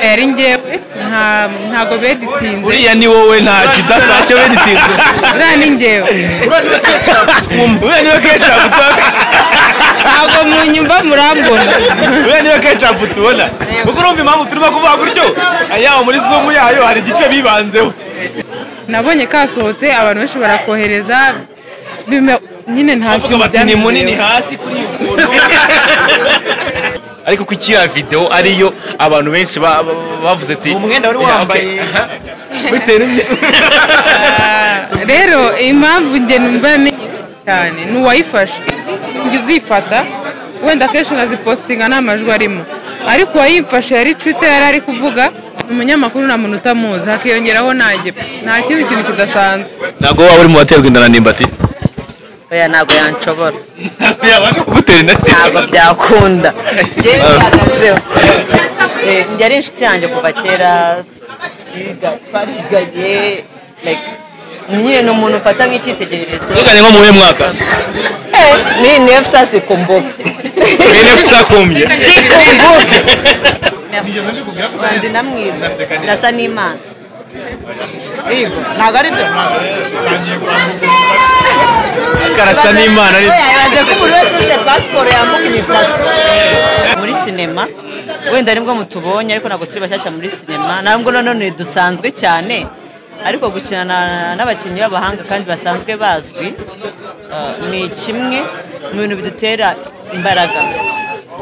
Yari njyewe, ntago beditinze. Uriya ni wowe, nta kidasacyo beditinze. Uriya ni njyewe. Uriya niwe Ketchup. Ntabwo munyumva murambona. Uriya niwe Ketchup tubona. Kuko urumva impamvu turimo kuvuga gutyo, yaba muri zoom yayo hari igice bibanzeho. Nabonye kasohotse abantu benshi barakohereza nyine nta kintu bati ni munini hasi kuri ukuntu. Ariko ko kiriya video ariyo abantu benshi bavuze ati umwenda wari wambaye bitewe n'imyenda. Rero impamvu njye numva yamenye cyane ni uwayifashe. Njye uzifata wenda kenshi nkazipostinga nta majwi arimo, ariko uwayifashe yari Twitter yari ari kuvuga umunyamakuru nta muntu utamuzi, hakiyongeraho nanjye nta kindi kintu kidasanzwe. Ntabwo waba uri mu baterwa inda na Ndimbati? Oya, ntabwo yanshobora. Kugutera inda ntabwo byakunda. Njye nihagazeho. Njye ari inshuti yanjye kuva kera, twariganye, like nyine ni umuntu ufata nk'icyitegererezo. Mwiganye nko mu wuhe mwaka? Ni nefsa sikumbuka. Ni nefsa kumbye. Sikumbuka. Ndi na mwiza. Ndasa n'Imana. Yego, ntabwo ari byo. Karasa n'Imana ari. Oya, ko buri wese ufite passport yambuka imipaka. Muri sinema wenda nibwo mutubonye, ariko ntabwo turi bashyashya muri sinema, ntabwo nanone dusanzwe cyane, ariko gukina n'abakinnyi b'abahanga kandi basanzwe bazwi ni kimwe mu bintu bidutera imbaraga.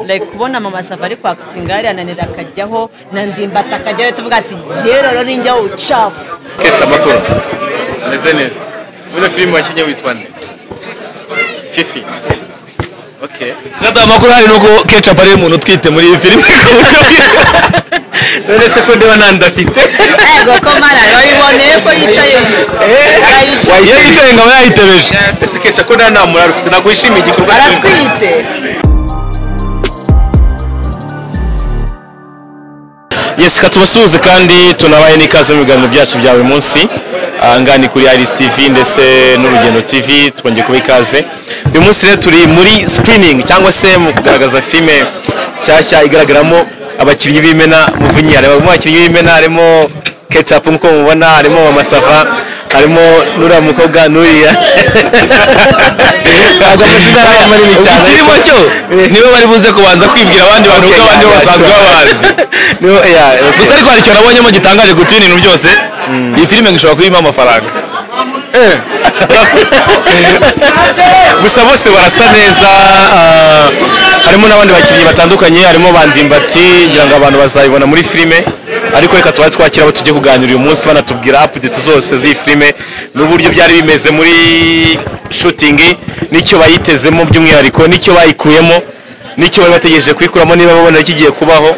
Like kubona Mama Sava ari kwakitinga hariya na Nera akajyaho na Ndimbati akajyaho, tuvuga ati jye rero ninjyaho ucafu. Ketchup amakuru ameze neza. Muri filime wakinnye witwa nde? Fifi. Okay. Ntabwo amakuru hari nuko Ketchup ari umuntu utwite muri iyi filime. None se ko ndeba nta ndafite? Ego ko mara wayiboneye ko yicaye. Iyo yicaye ngaba yayitebeje. Ese Ketchup ko nta muraro ufite, ntabwo wishimiye igikorwa? Baratwite. Yes, katubasuhuze kandi tunabaye n'ikaze mu biganiro byacu bya buri munsi. Ngani kuri Iris TV ndetse n'Urugendo TV, twongeye kuba ikaze. Uyu munsi rero turi muri screening cyangwa se mu kugaragaza filime nshyashya igaragaramo abakinnyi b'imena. Muvunyi harimo abakinnyi b'imena, harimo Ketchup nk'uko mubona, harimo Mama Sava, harimo nuriya mukobwa nuriya. Ntabwo amazina ari manini cyane. Ikirimo cyo niwe bari buze kubanza kwibwira abandi bantu kuko abandi basanzwe babazi. Gusa ariko hari icyo nabonyemo gitangaje ku bintu byose. Iyi filime ngo ishobora kubimo amafaranga. Gusa bose barasa neza, harimo n'abandi bakinnyi batandukanye, harimo ba Ndimbati, ngira ngo abantu bazayibona muri filime. Ariko reka tuba twakira abo tugiye kuganira uyu munsi banatubwira update zose z'iyi filime n'uburyo byari bimeze muri shooting, n'icyo bayitezemo by'umwihariko, n'icyo bayikuyemo, n'icyo bari bategereje kuyikuramo, niba babona kigiye kubaho.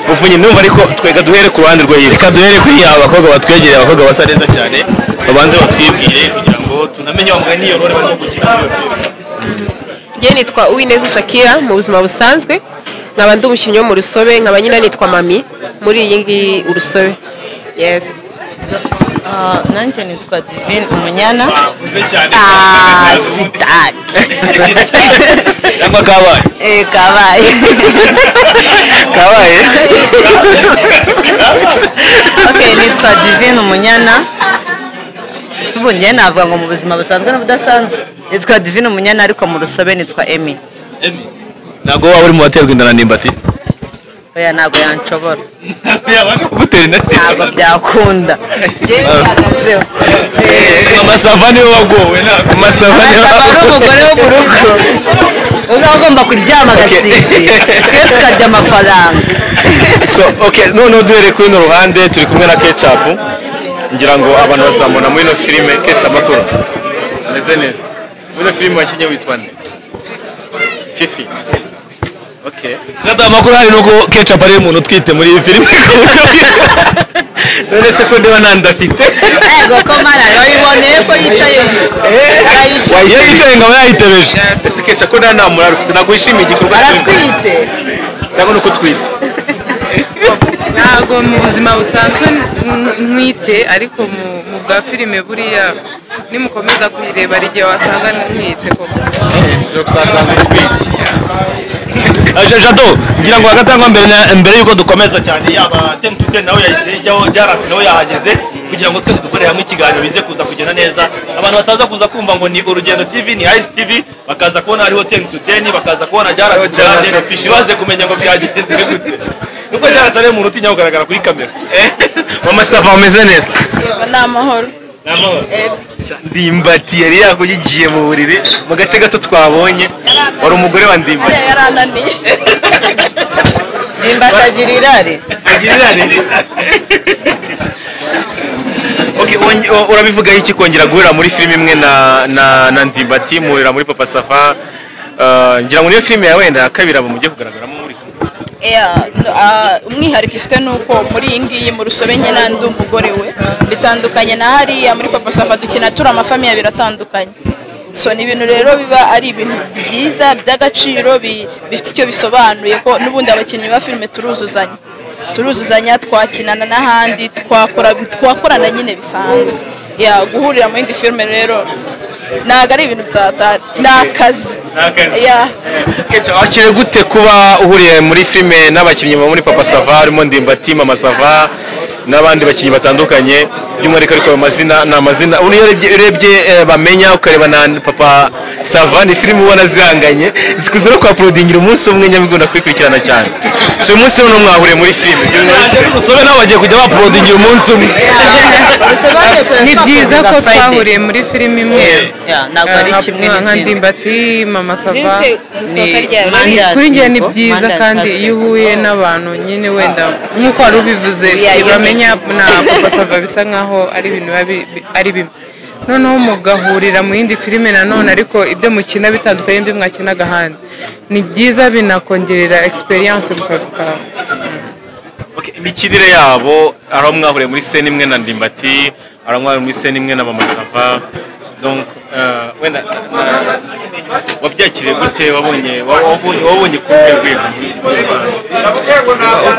Muvunyi numva ariko twega duhere ku ruhande rwe hirya. Reka duhere kuri aba bakobwa batwegereye, abakobwa basa neza cyane, babanze batwibwire kugira ngo tunamenye wa mugani iyo role barimo gukina. Njye nitwa Uwineza Shakira mu buzima busanzwe, nkaba ndi umukinnyi wo mu Rusobe, nkaba nyina nitwa Mami muri iyi ngiyi Urusobe. Yes. Nanjye nitwa Divine Umunyana. Sitaki. Cyangwa kabaye? Kabaye. Kabaye? Okay, nitwa Divine Umunyana. Subu njye navuga ngo mu buzima busanzwe n'ubudasanzwe nitwa Divine Umunyana, ariko mu Rusobe nitwa Emmy. Emmy. Ntabwo waba uri mu baterwa inda na Ndimbati? Oya, ntabwo yanshobora. Kugutera inda ntabwo byakunda. Njye nihagazeho. Mama Sava niwe wagowe. Mama Sava niwe wagowe. Umugore wo mu rugo uba ugomba kuryama agasinzira, twe tukarya amafaranga. So okay, noneho duhere kuri runo ruhande turi kumwe na Ketchup. Ngira ngo abantu bazamubona muri ino filime. Ketchup amakuru ameze neza. Muri ino filime wakinnye witwa nde? Fifi. Okay. Ntabwo amakuru hari nuko Ketchup ari umuntu utwite muri iyi filime. None se ko ndeba nta ndafite? Ego ko mara wayiboneye ko yicaye. Iyo yicaye ngaba yayitebeje. Ese Ketchup ko nta muraro ufite, ntabwo wishimiye igikorwa? Baratwite. Cyangwa nuko utwite? Ntabwo mu buzima busanzwe ntwite, ariko mu bwa filime buriya Nimukomeza kuyireba hari igihe wasanga ntwite koko. Tuje kuzasanga utwite. Jado, ngira ngo agatangwa mbere yuko dukomeza cyane, yaba 10 to 10 nawe yahise ijyaho, Jarasi nawe yahageze, kugira ngo twese dukorere hamwe ikiganiro bize kuza kugenda neza, abantu bataza kuza kumva ngo ni Urugendo TV, ni Ice TV, bakaza kubona hariho 10 to 10, bakaza kubona Jarasi Jarasi cyane, official. ntibaze kumenya ngo byagenze gute, nuko Jarasi ari umuntu utinya kugaragara kuri kamera. Mama Sava, umeze neza? Ni amahoro. Ndimbati yari yakugigiye mu buriri mu gace gato twabonye, wari umugore wa Ndimbati. Ariya yarananiye. Ndimbati agira irari. Agira irari. Okay, urabivuga iki kongera guhurira muri filime imwe na Ndimbati, muhurira muri Papa Sava? Ngira ngo niyo filime yawe wenda ya kabiri abo mugiye kugaragaramo muri kumwe. Umwihariko ifite ni uko muri iyi ngiyi mu Rusobe nyine ndi umugore we, bitandukanye na hariya muri Papa Sava dukina turi amafamiye abiri atandukanye. So ni ibintu rero biba ari ibintu byiza by'agaciro, bifite icyo bisobanuye, ko n'ubundi abakinnyi ba filime turuzuzanya, twakinana n'ahandi, twakorana nyine bisanzwe. Ya, guhurira mu yindi filime rero ntabwo ari ibintu byatari, ni akazi. Ya. Wakiriye gute kuba uhuriye muri filime n'abakinnyi bo muri Papa Sava, harimo Ndimbati, Mama Sava n'abandi bakinnyi batandukanye, by'umwihariko ariko ayo mazina ni amazina ubu iyo urebye bamenya, ukareba na Papa Sava, ni filime ubona zihanganye, zikunze no kuhaprodingira umunsi umwe, nyamigunda kuyikurikirana cyane. So uyu munsi rero mwahuriye muri filime, Urusobe nabo bagiye kujya baprodingira umunsi umwe. Ni byiza ko twahuriye muri filime imwe. Ntabwo ari kimwe nka n'izindi. Ndimbati, Mama Sava. Ni Mandazi. Kuri njye ni byiza, Mandazi kandi iyo uhuye n'abantu nyine wenda nk'uko wari ubivuze bamenya na Papa Sava bisa nkaho ari ibintu biba ari bimwe, noneho mugahurira mu yindi filime nanone, ariko ibyo mukina bitandukanye n'ibyo mwakinaga ahandi, ni byiza, binakongerera experience mu kazi kawe. Okay, imikinire yabo, aho mwahuriye muri scène imwe na Ndimbati, aho mwahuriye muri scène imwe na Mama Sava, donc wenda wabyakiriye gute? Wabonye ku ruhe rwego?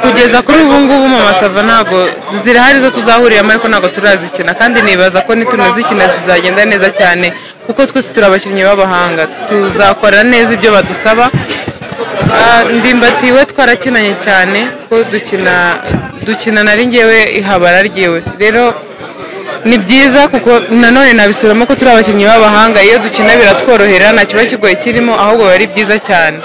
Kugeza kuri ubu ngubu Mama Sava ntago zirahari zo tuzahuriramo, ariko ntago turazikina, kandi nibaza ko nitunazikina zizagenda neza cyane, kuko twese turi abakinnyi b'abahanga, tuzakora neza ibyo badusaba. Ndimbati we twarakinanye cyane, ko dukina nari ngewe ihabara ryewe, rero ni byiza kuko nanone nabisubiramo ko turi abakinnyi b'abahanga, iyo dukina biratworohera, nta kiba kigoye kirimo, ahubwo biba ari byiza cyane.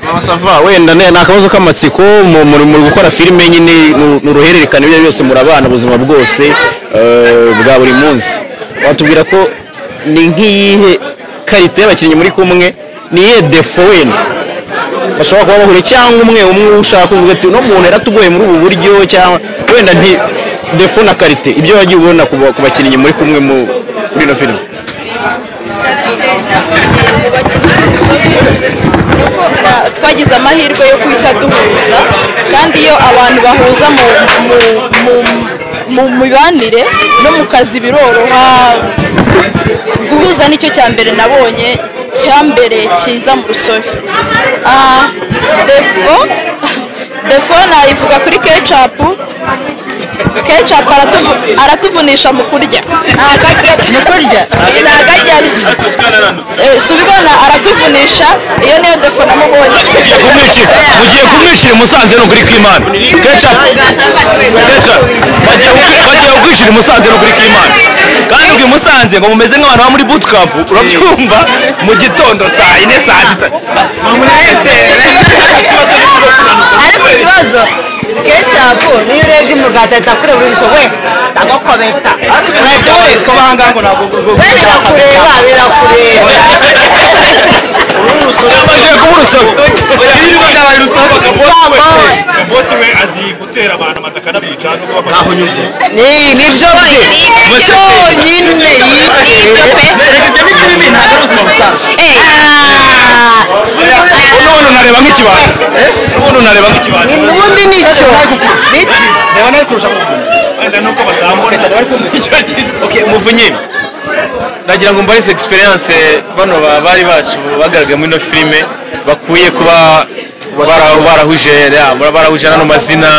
Mama Sava, wenda ni akabazo k'amatsiko, muri gukora filime nyine ni uruhererekane, ibyo byose murabana ubuzima bwose bwa buri munsi, watubwira ko ni nk'iyihe karite y'abakinnyi muri kumwe, ni iyihe defo wenda bashobora kuba bahuriye, cyangwa umwe umwe ushaka kuvuga ati uno muntu yaratugoye muri ubu buryo, cyangwa wenda nti defo na karite, ibyo wagiye ubona ku bakinnyi muri kumwe muri ino filime? Mu bakinnyi b'Urusobe nuko twagize amahirwe yo guhita duhuza, kandi iyo abantu bahuza mu mibanire no mu kazi biroroha guhuza, nicyo cya mbere nabonye cyambere cyiza mu Rusobe. Defo nayivuga kuri Ketchup. Ketchup aratuvunisha mu kurya, ntabwo ajya arya, si ubibona aratuvunisha, iyo niyo defo namubonye. Mugiye kumwicira i Musanze ni ukuri kw'Imana. Ketchup bagiye kukwicira i Musanze ni ukuri kw'Imana, kandi ubwo i Musanze ngo mumeze nk'abantu baba muri bootcamp, urabyumva, mu gitondo saa 4 saa 6. Ariko ikibazo Ketchup niyo urebye umugati ahita akureba ijisho, we ndagukobeta. We birakureba, birakureba. Bagiye kuba Urusobe. Ibi bigo byabaye Urusobe. Bosi we azi gutera abantu amata akanabica no kubafasha. Ni nibyo bye byonyine. Reka ibyo ni filimi, ntabwo ari ubuzima busanzwe. Ubundi unareba nk'ikibanda. Ubundi unareba nk'ikibanda. Ubundi nicyo. Reba nawe kurusha kuguma. Wenda nuko batambona. Icyo cyiza. Okay, Muvunyi, nagira ngo mbarize experience bano bari bacu bagaragaye muri ino filime bakwiye kuba Barahuje barahuje n'ano mazina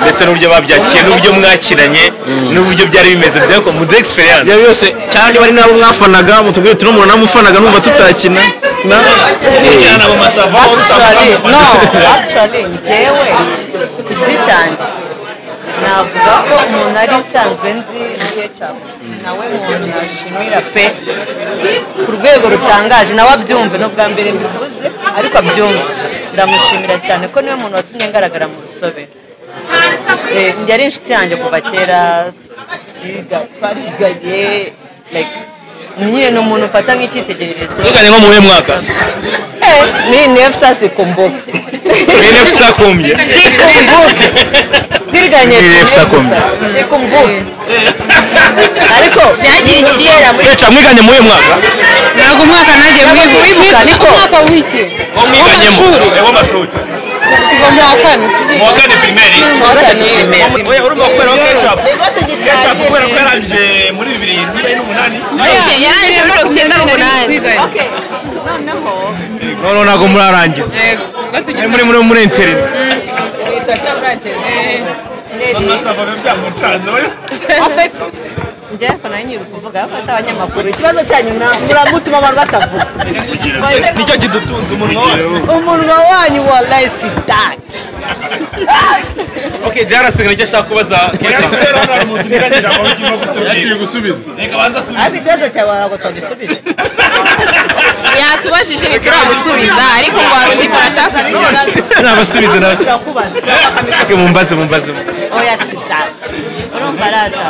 ndetse n'uburyo babyakiye n'uburyo mwakinanye n'uburyo byari bimeze byako mu experience ibyo byose cyane bari nabo mwafanaga mutubwire uti n'umuntu namufanaga numva tutakina na No, actually njyewe ku giti cyanjye navuga ko umuntu ari nsanzwe nzi Ketchup nawe muntu nashimira pe ku rwego rutangaje, nawe abyumve n'ubwa mbere mbivuze ariko abyumve, ndamushimira cyane ko niwe muntu watumye ngaragara mu Rusobe. Njye ari inshuti yanjye kuva kera, twariganye, like nyine ni umuntu mfata nk'icyitegererezo. Mwiganye nko mu wuhe mwaka? Ni nefsa sikumbuke. Ni nefsa kumbye. Sikumbuke. Twiganye Ni nefsa kumbye. Sikumbuke. Ariko byagira ikera muri Keca mwiganye mu wuhe mwaka? Ntabwo umwaka nanjye mwibuka. Niko. Umwaka w'iki? W'amashuri. W'amashuri. Kuva mu wa kane. Mu wa kane primaire. Mu wa kane. Oya urumva kubera ko Ketchup. Ketchup kubera ko yarangije muri 2008. Yarangije muri 98. Okay. Noneho Noneho ntabwo murarangiza. Muri muri internet. En fait, njye ariko nayo nyiri kuvuga ariko si abanyamakuru ikibazo cyanyu muramutuma abantu batavuga. Nicyo kidutunze umunwa wacu. Umunwa wanyu wallahi sitaki. Okay, jarasigaye icyo ashaka kubaza Ketchup. Yakiri gusubiza. Reka banza asubize. Ariko ikibazo cyawe ntabwo twagisubije. Yatubajije ntituramusubiza ariko ngo hari undi muntu ashaka kubaza. Nabasubize nabasubize. Turakubaza. Okay, mumbaze mumbaze. Oya sitaki. Urumva rata.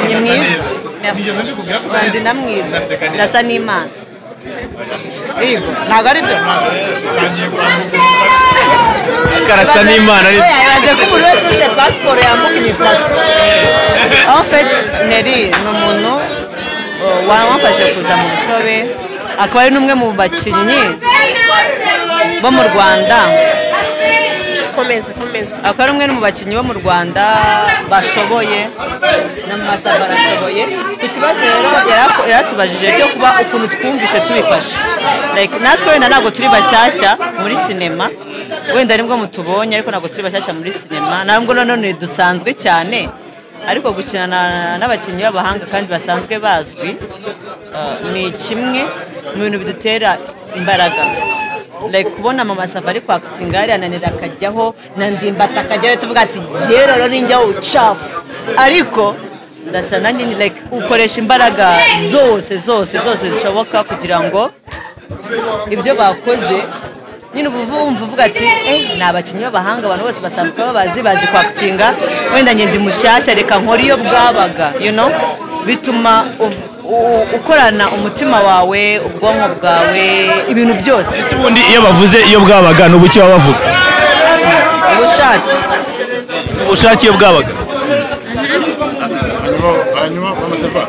Ni mwiza. Ndi na mwiza. Ndasa n'Imana. Yego, ntabwo ari byo. Karasa n'Imana ari. Oya, ibaze ko buri wese ufite pasiporo yambuka imipaka. En fait, Nelly ni umuntu wamfashe kuza mu Rusobe, akaba ari n'umwe mu bakinnyi bo mu Rwanda. Komeza komeza. Akaba ari umwe mu bakinnyi bo mu Rwanda bashoboye n'amasaba barashoboye. Ku kibazo rero yaratubajije cyo kuba ukuntu twumvishe tubifashe. Like natwe wenda ntabwo turi bashyashya muri sinema, wenda nibwo mutubonye ariko ntabwo turi bashyashya muri sinema, ntabwo nanone dusanzwe cyane, ariko gukina n'abakinnyi b'abahanga kandi basanzwe bazwi ni kimwe mu bintu bidutera imbaraga. Like kubona Mama Sava ari kwactinga hariya na Nelly akajyaho na Ndimbati akajyaho tuvuga ati jye rero ninjyaho ucafu, ariko ndasha nanjye like ukoresha imbaraga zose zose zose zishoboka kugira ngo ibyo bakoze nyine ubu wumva uvuga ati ni abakinnyi b'abahanga abantu bose basanzwe babazi bazi kwactinga, wenda njye ndi mushyashya reka nkore iyo bwabaga, you know, bituma ukorana umutima wawe ubwonko bwawe ibintu byose. Ubundi iyo bavuze iyo bwabaga ni ubuki baba bavuga? Ubushake. Ubushake iyo bwabaga. Hanyuma Mama Sava,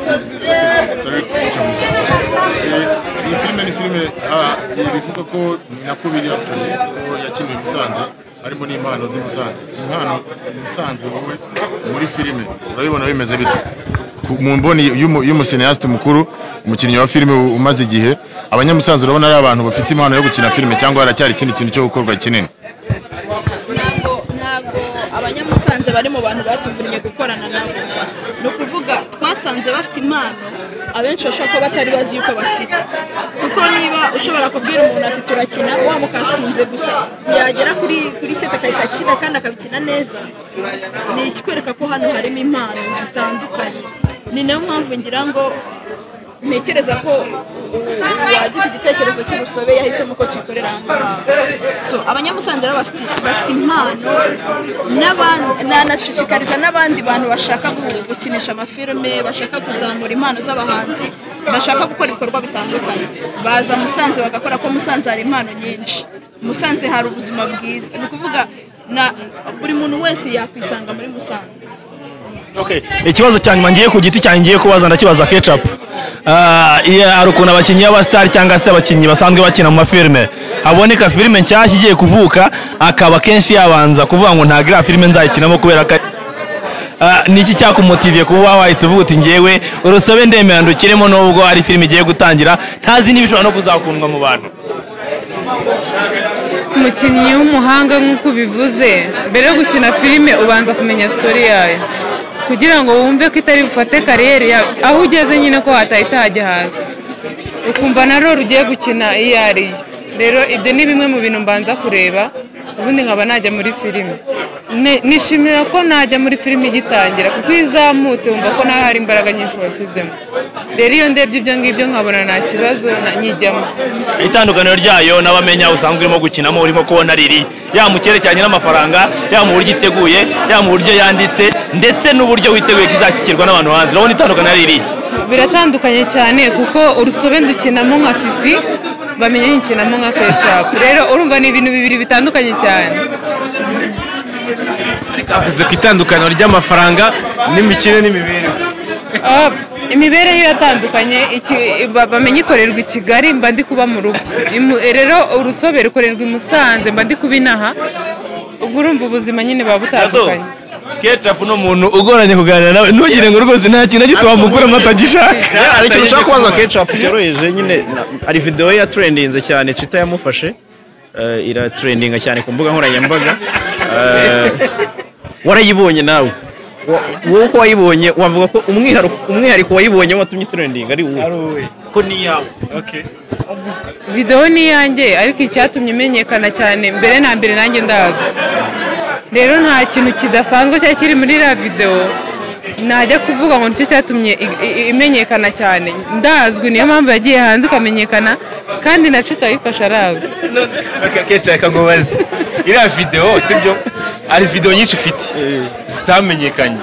sorry iyi filime ni filime bivuga ko nako biri actually ko yakiniwe Musanze harimo n'impano z'i Musanze. Impano Musanze wowe muri filime urabibona bimeze bite? Mu mboni y'umusineaste mukuru, umukinnyi wa filime umaze igihe, abanyamusanze urabona ari abantu bafite impano yo gukina filime cyangwa haracyari ikindi kintu cyo gukorwa kinini? Ntabwo abanyamusanze bari mu bantu batuvunnye gukorana nabo. Ni ukuvuga twasanze bafite impano abenshi bashobora kuba batari bazi yuko bafite, kuko niba ushobora kubwira umuntu ati turakina wamukasitinze gusa yagera kuri set akahita akina kandi akabikina neza, ni ikikwereka ko hano harimo impano zitandukanye. Ni nayo mpamvu ngira ngo ntekereza ko uwagize igitekerezo cy'Urusobe yahisemo ko tuyikorera aha ngaha. So abanyamusanze rero bafite impano, nanashishikariza n'abandi bantu bashaka gukinisha amafilme, bashaka kuzamura impano z'abahanzi, bashaka gukora ibikorwa bitandukanye, baza Musanze bagakora, ko Musanze hari impano nyinshi, Musanze hari ubuzima bwiza. Ni ukuvuga na buri muntu wese yakwisanga muri Musanze. Okay. Ikibazo cya nyuma ngiye ku giti cyanjye ngiye kubaza ndakibaza Ketchup. Hari ukuntu abakinnyi b'abastar cyangwa se abakinnyi basanzwe bakina mu mafilme, haboneka filime nshyashya igiye kuvuka akaba kenshi yabanza kuvuga ngo nta gira filime nzayikinamo kubera ko niki cyakumotiviye kuba wahita uvuga uti ngewe Urusobe ndemera ndukiremo nubwo ari filime igiye gutangira ntazi niba ishobora no kuzakundwa mu bantu? Umukinnyi w'umuhanga nk'uko ubivuze, mbere yo gukina filime ubanza kumenya story yayo kugira ngo wumve ko itari bufate kariyeri yawe, aho ugeze nyine ko hatahita hajya hasi, ukumva na role ugiye gukina iyo ariyo. Rero ibyo ni bimwe mu bintu mbanza kureba, ubundi nkaba najya muri filime. Nishimira ko najya muri filime igitangira, kuko iyo izamutse wumva ko nawe hari imbaraga nyinshi washyizemo. Rero iyo ndebye ibyo ngibyo nkabona nta kibazo nyijyamo. Itandukaniro ryayo n'abamenya usanzwe urimo gukinamo, urimo kubona riri yaba mu cyerekeranye n'amafaranga, yaba mu buryo iteguye, yaba mu buryo yanditse, ndetse n'uburyo witeguye ko izashyikirwa n'abantu hanze. Urabona itandukaniro riri? Biratandukanye cyane, kuko urusobe ndukinamo nka Fifi, bamenye nyikinamo nka Ketchup. Rero urumva ni ibintu bibiri bitandukanye cyane. Avuze ku itandukaniro ry'amafaranga n'imikino n'imibereho. Imibereho iratandukanye, bamenye ikorerwa i Kigali, mba ndi kuba mu rugo. Rero urusobe rukorerwa i Musanze, mba ndi kuba inaha. Ubwo urumva ubuzima nyine buba butandukanye. Ketchup ni umuntu ugoranye kuganira nawe, ntugire ngo rwose nta kintu na gito wamukuramo atagishaka. Hari ikintu ushaka kubaza Ketchup cyoroheje nyine, hari video ye yatrendinze cyane, Chita yamufashe, iratrendinga cyane ku mbuga nkoranyambaga. Warayibonye nawe? Wowe uko wayibonye wavuga ko umwihariko wayibonye watumye trending ari uwo? Ko ni yawe. Okay. Video ni yanjye, ariko icyatumye imenyekana cyane mbere na mbere nanjye ndazi. Rero nta kintu kidasanzwe cyari kiri muri iriya video najya kuvuga ngo nicyo cyatumye imenyekana cyane. Ndazwi, niyo mpamvu yagiye hanze ikamenyekana, kandi na Chita ayifashe arazwi. Ketchup, reka nkubaze, iriya video sibyo, hari video nyinshi ufite zitamenyekanye,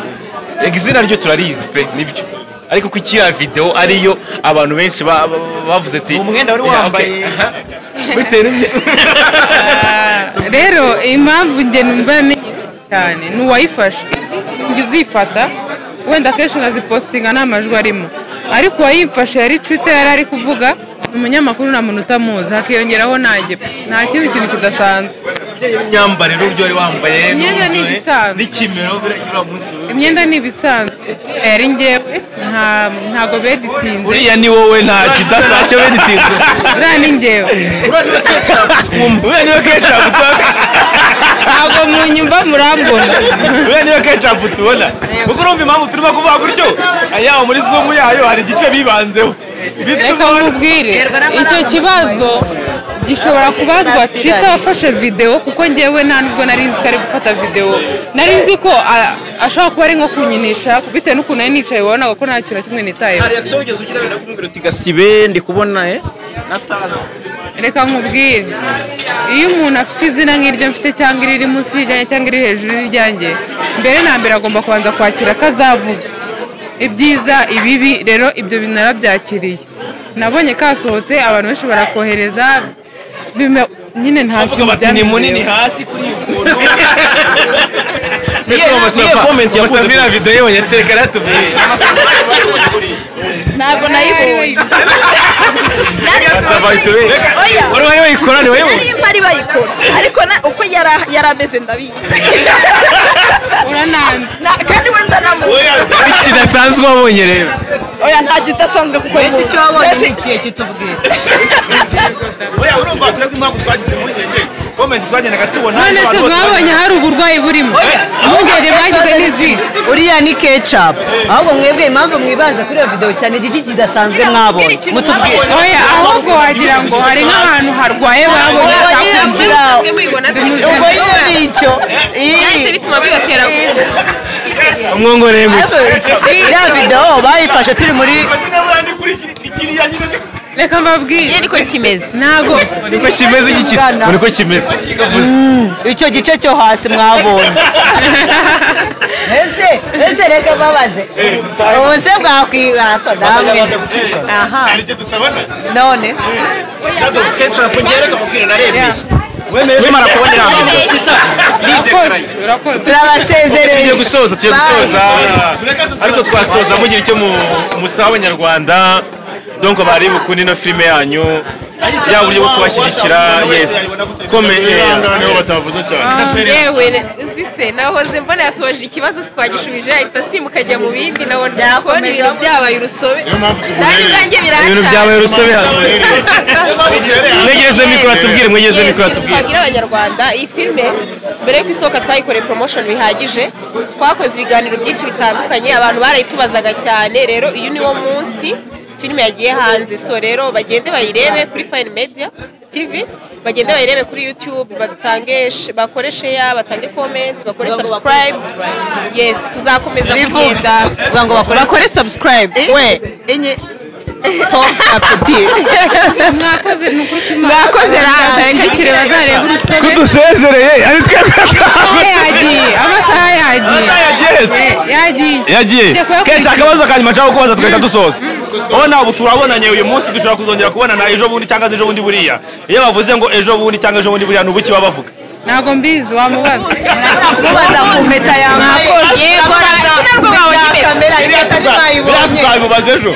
izina ryo turarizi pe nibyo, ariko ko iriya video ariyo abantu benshi bavuze ati umwenda wari wambaye bitewe n'imyenda. Rero impamvu njye numva yamenyekanye cyane ni uwayifashe. Njye uzifata wenda akenshi nkazipostinga nta majwi arimo, ariko uwayifashe yari Twitter, yari ari kuvuga, ni umunyamakuru nta muntu utamuzi, hakiyongeraho nanjye nta kindi kintu kidasanzwe. Imyambarire uburyo wari wambaye, imyenda ni ibisanzwe, n'ikimero uriya munsi, imyenda ni ibisanzwe, yari njyewe, ntago beditinze. Uriya ni wowe, nta kidasanzwe beditinze. Uriya ni njyewe. Uriya niwe Ketchup. Ntabwo munyumva murambona. Uriya niwe Ketchup tubona. Kuko urumva impamvu turimo kuvuga gutyo, yaba muri Zoom yayo hari igice bibanzeho. Reka nkubwire, icyo kibazo gishobora kubazwa Chita wafashe video, kuko njyewe nta nubwo nari nzi ko ari gufata video. Nari nzi ko ashobora kuba ari nko kunyinisha, bitewe n'ukuntu nari nicaye wabonaga ko nta kintu na kimwe nitayeho. Hari reaction wigeze ugira wenda kumubwira uti gasibe ndi kubona natazi? Reka nkubwire, iyo umuntu afite izina nk'iryo mfite cyangwa iriri munsi y'iryanjye cyangwa iri hejuru y'iryanjye, mbere na mbere agomba kubanza kwakira ko azavuga ibyiza ibibi. Rero ibyo bintu narabyakiriye, nabonye kasohotse abantu benshi barakohereza, nyine nta kintu byamye. Ni munini hasi kuri uyu. Iriya video yibonye tereka ratubwiye. Ntabwo nayibonye. Wari wayikora ni wayibonye? Nari mpari bayikora, ariko uko yari ameze ndabizi. Uranambi. Kandi wenda namuzi. Ikidasanzwe wabonye rero? Oya, nta kidasanzwe kuko muzi. Icyo wabonye ni ikihe kitubwira? Oya, urumva twebwe impamvu twagize impungenge, comment twagendaga tubona. None se mwabonye hari uburwayi burimo? Impungenge mwagize n'izi? Uriya ni Ketchup. Ahubwo mwebwe impamvu mwibanza kuri iyo video cyane igiki kidasanzwe mwabonye? Mutubwire. Oya, ahubwo wagira ngo hari nk'ahantu harwaye babonye. Ubwo iyo icyo byahise bituma bibatera umwongoreye muke. Iriya video bayifashe turi muri Reka mbabwire niko kimeze. Ntago niko kimeze igikize, niko kimeze. Icyo gice cyo hasi mwabonye. Ese reka babaze. Ubuse bwakwibako namwe. Aha. None. Ketchup ngiye reka mubwire narebye. Wemara kubonera Urakoze. Turabasezereye. Tugiye gusoza, ariko twasoza mugira icyo musaba abanyarwanda. Donc bari bukunde ino filime yanyu, yaba uburyo bwo kubashyigikira. Yes, kome. Ihangane batavuze cyane. Yewe, uzi se, nahoze mbona yatubajije ikibazo twagishubije, ahita asimbuka ajya mu bindi, nabona kubona ibintu byabaye urusobe. Niyo mpamvu Nanjye tuguhereye. ubwanjye Ibintu birancanze. byabaye urusobe hano. Mwegereze mikoro atubwire, mwegereze Yes, mikoro atubwire. Twabwira Abanyarwanda, iyi filime mbere y'uko isohoka twayikoreye promotion bihagije, twakoze ibiganiro byinshi bitandukanye, abantu barayitubazaga cyane. Rero uyu ni wo munsi filime yagiye hanze, so rero bagende bayirebe kuri Fine Media TV, bagende bayirebe kuri YouTube, batange bakore share, batange comment, bakore subscribe. Yes, tuzakomeza Bivuga. kugenda. Uvuga ngo bakore Bakore subscribe we. Enye. Top appetit. Mwakoze, ni ukuri kw'Imana. Mwakoze rata. Badushyigikire, bazarebe Urusobe. Kudusezereye ari twebwe. Amasaha yagiye, amasaha yagiye. Amasaha yagiye se? Yagiye. Yagiye. Tujya kuyakurikira. Kenshi akabazo kanyuma nshaka kubaza tugahita dusoza. Ubona ubu turabonanye uyu munsi, dushobora kuzongera kubonana ejo bundi cyangwa se ejo bundi buriya. Iyo bavuze ngo ejo bundi cyangwa ejo bundi buriya, ni ubuki baba bavuga? Ntabwo mbizi, wamubaza. Kumubaza ku mpeta yambaye. Yego, Bya narwo babonye impeta. Kamera, impeta Biriya ntibayibonye. tuzabimubaza ejo.